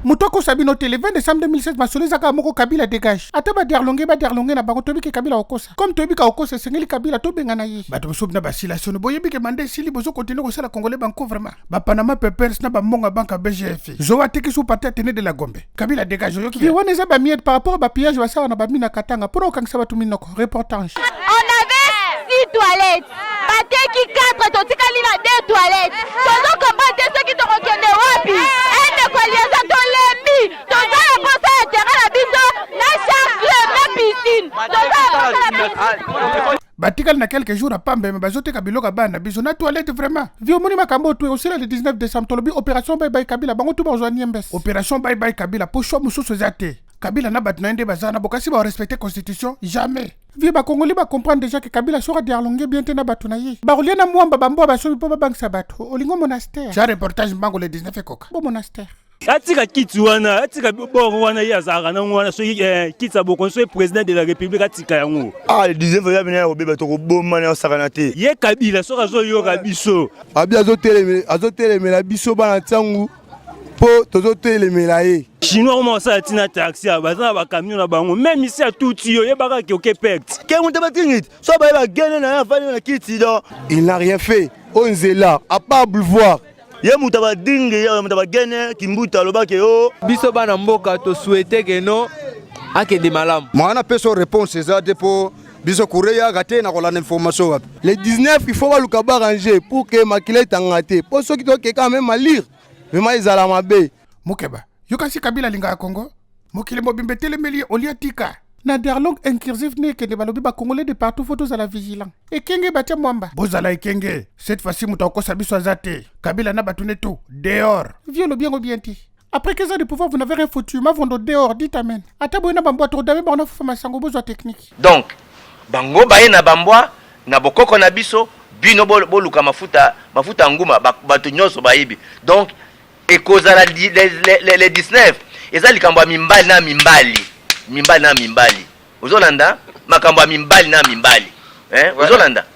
Moto akosa bino te, le 20 décembre 2016, masolo ezaka moko: Kabila dégage. Ata baderlonge, baderlonge na bango, toyebi ke Kabila okosa. Comme toyebi ka okosa, esengeli Kabila tobenga na ye. Bato mosusu na basila sono, boyebi ke mandat esili, bozokontinue kosala Congolais banko. Vraiment, baPanama Papers na bambongo ya banque ya BGF, zo atekisi parti Athénée de la Gombe. Kabila dégage, oyoki? Vie wana eza bamiettes par rapport bapillage basala na bamina Katanga mpona kokangisa bato minoko. Reportage. On avait six toilettes, bateki 4, totikali na deux toilettes. Tozokomprendre te soki tokokende wapi. Endeko Lieza, tolembi, toza na posa ya terrain na biso na charge na piscine, toza na posa na piscine. Batikali na quelques jours apamba, me bazoteka biloko ya bana na biso na toilette. Vraiment, vie, omoni makambo oyo osila le 19 décembre. Tolobi opération bye bye Kabila, bango tu bazwa niembes. Opération bye bye Kabila, po choix mosusu eza te. Kabila na bato na ye nde baza na bokasi, barespecte constitution jamais. Vie, Bakongoli bacomprendre déjà ke Kabila soki adialonge bien te na bato na ye, bakolia na mwamba bambwa basobi mpo babangisa bato. Olingo monastère tia reportage mbango le 19 ekoka bo monastère. Atika kiti wana, atika bongo wana, ye azalaka nango wana. Soki kiti ya bokonzi, soki président de la République, atika yango. Ah, le 19 oya bina ya kobeba, tokoboma na osakana te. Ye Kabila, soki azoyoka biso. Abi azotelemela biso bana ntangu mpo tozotelemela ye. Chinois koma kosala ntina taxi, baza na bacamion na bango. Même isi atuti yo, oyebaka ke oke perte. Ke moto batingiti so baye bagene na ye, afandi na kiti do. Il n'a rien fait oyo nzela à part boulevard. Ye moto abadingi, ye moto abagene kimbuta alobaki o. Biso bana mboka tosouhaite ke no akende malamu. Mwana apesa réponse eza te, mpo biso courant eyaka te na kolanda information wapi. Le 19, il faut baluka baarranger pour ke makila etangaka te, mpo soki tokeka même malire, vraiment ezala mabe. Mokeba, yokasi Kabila alingaka Kongo, mokili mobimba etelemeli ye, olia tika na dialogue inclusif ne ekende. Balobi Bacongolais de partout faut tozala vigilant. Ekenge batia mwamba, bozala ekenge. Cette fois-ci moto akokosa biso aza te. Kabila na bato ne tout dehors. Vie, olobi yango bien te. Après 15 ans de pouvoir, vous n'avez rien foutu. Mavondo dehors, dites amen. Ata boye na bambwa, tokodame bango na fufa masango, bozwa technique. Donc bango baye na bambwa na bokoko na biso, bino boluka mafuta, mafuta ya nguma. Bato nyonso bayebi. Donc ekozala le 19, eza likambo ya mimbali na mimbali, mimbali na mimbali. Ozolanda makambo ya mimbali na mimbali, eh? Ozolanda.